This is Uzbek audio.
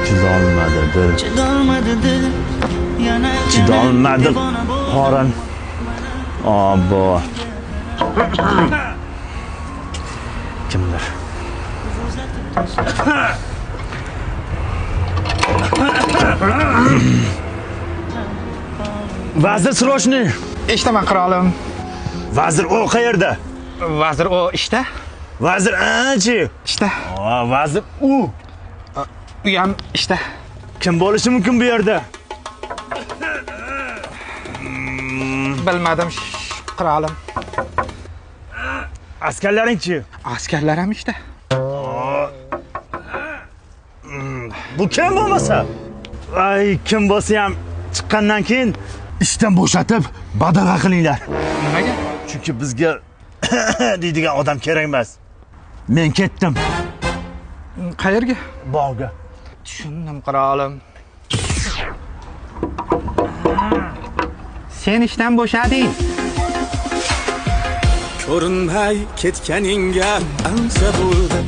Chidolmadi dil. Chidolmadi dil yana. Chidolmadi qorin. Obbo. Kimdir? Vazir срочный. Eshitaman, qirolim. Vazir o qayerda? Vazir o ishda. Vazir anchi. Ishda. Vazir u. U ham ishda. Kim bo'lishi mumkin bu yerda? Bilmadim, qirolim. Askarlaringchi? Askarlar ham ishda. Bu kim bo'lmasa? Ay, kim bo'lsa ham chiqqandan keyin ishdan bo'shatib badarg'a qilinglar. Nimaga? Chunki bizga deydigan odam kerak emas. Men ketdim. Qayerga? Bog'ga. Tushundim, qirolim. Sen ishdan bo'shading. Ko'rinmay ketganingga ancha bo'ldi.